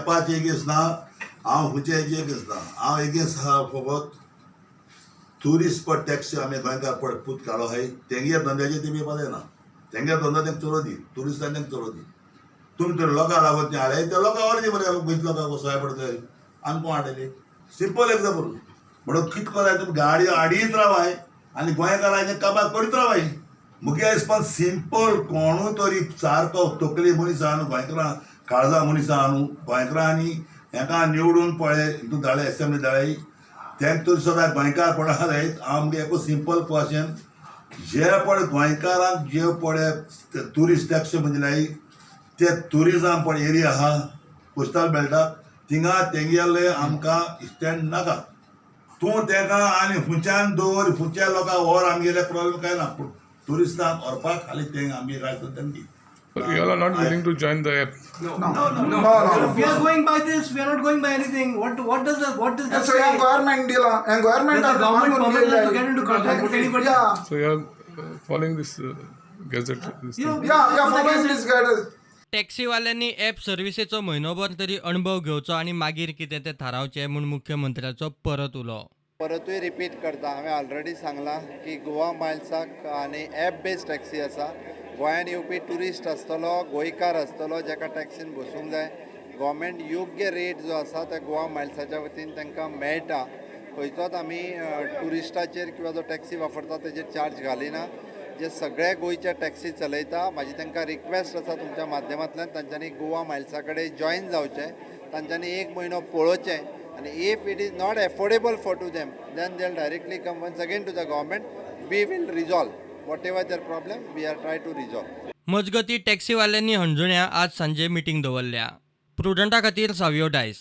एपाचे against ना, हांव खंयचे हेजे एगेन्स्ट ना. हांव एगेन्स्ट आहा फकत ट्युरिस्ट पड टॅक्सी आमी गोंयकार पड पूत काडो आहाय तेंगे धंद्याचे ते भिवपा जायना. तेंगे धंदो तेंका चलोव दी, ट्युरिस्टांक तेंका चलोव दी. तुमी तर लोकां लागून ते हाडले ते लोकां व्हर दी मरे, गोंयच्या लोकांक सोय पडटले. आमी कोण हाडलेली? Simple example. म्हणून कितें कराय, तुमी गाडयो हाडीत रावाय आनी गोंयकारांचे काबार करीत रावाय. मुगे हिसपान सिंपल, कोणूय तरी सारको तकली मनीस आहा न्हू, गोंयकारां काळजा मनीस आहा न्हू, गोंयकारांनी हेका निवडून पळय हितून धाडले, एसेंब्ली धाडले, तेंका तरी सदां गोंयकार पडा जायत. हांव मुगे एकूच सिंपल क्वेश्चन, जे पळय गोंयकारांक जे पळय ट्युरिस्ट टॅक्सी म्हणजे लाय ते ट्युरिजम पळय एरिया आहा कोस्टल बेल्टाक, थिंगा तेंगेले आमकां स्टँड नाका. तूं तेका आनी खंयच्यान दवर, खंयच्या लोकांक व्हर, आमगेले प्रॉब्लेम कांय ना, पूण ट्युरिस्टांक व्हरपाक खाली तें आमगे काय तेंकी. You all are not willing to join the app. No. No, No, no. We are going by this. We are not going by anything. What does the what does that so say? हें government दिलां, हें Does the government government permit us to get into contact with anybody? Yeah. So you are following this gazette. This thing. Yeah, following this guidance. टॅक्सीवाल्यांनी app सर्विसेचो म्हयनोभर तरी अणभव घेवचो आनी मागीर कितें तें थारावचें म्हूण मुख्यमंत्र्याचो परत उलो. परतूय रिपीट करता, हांवें ऑलरेडी सांगलां की गोवा मायल्साक आनी एप बेस्ड टॅक्सी आसा. गोंयांत येवपी ट्युरिस्ट आसतलो, गोंयकार आसतलो, जाका टॅक्सीन बसूंक जाय, गव्हर्मेंट योग्य रेट जो आसा त्या गोवा मायल्साच्या वतीन तांकां मेळटा. खंयचोच आमी ट्युरिस्टाचेर किंवा जो टॅक्सी वापरता तेजेर चार्ज घालिना. जे सगळे गोंयचे टॅक्सी चलयता, म्हाजी तांकां रिक्वेस्ट आसा तुमच्या माध्यमांतल्यान, तांच्यांनी गोवा मायल्सा कडेन जॉयन जावचें, तांच्यांनी एक म्हयनो पळोवचें आनी if it is not affordable for to them, then they directly come once again to the government. We will resolve whatever their problem. We are try to resolve. मजगतीं, टॅक्सीवाल्यांनी हणजुण्या आज सांजे मिटींग दवरल्या. प्रुडंटा खातीर सावियो डायस.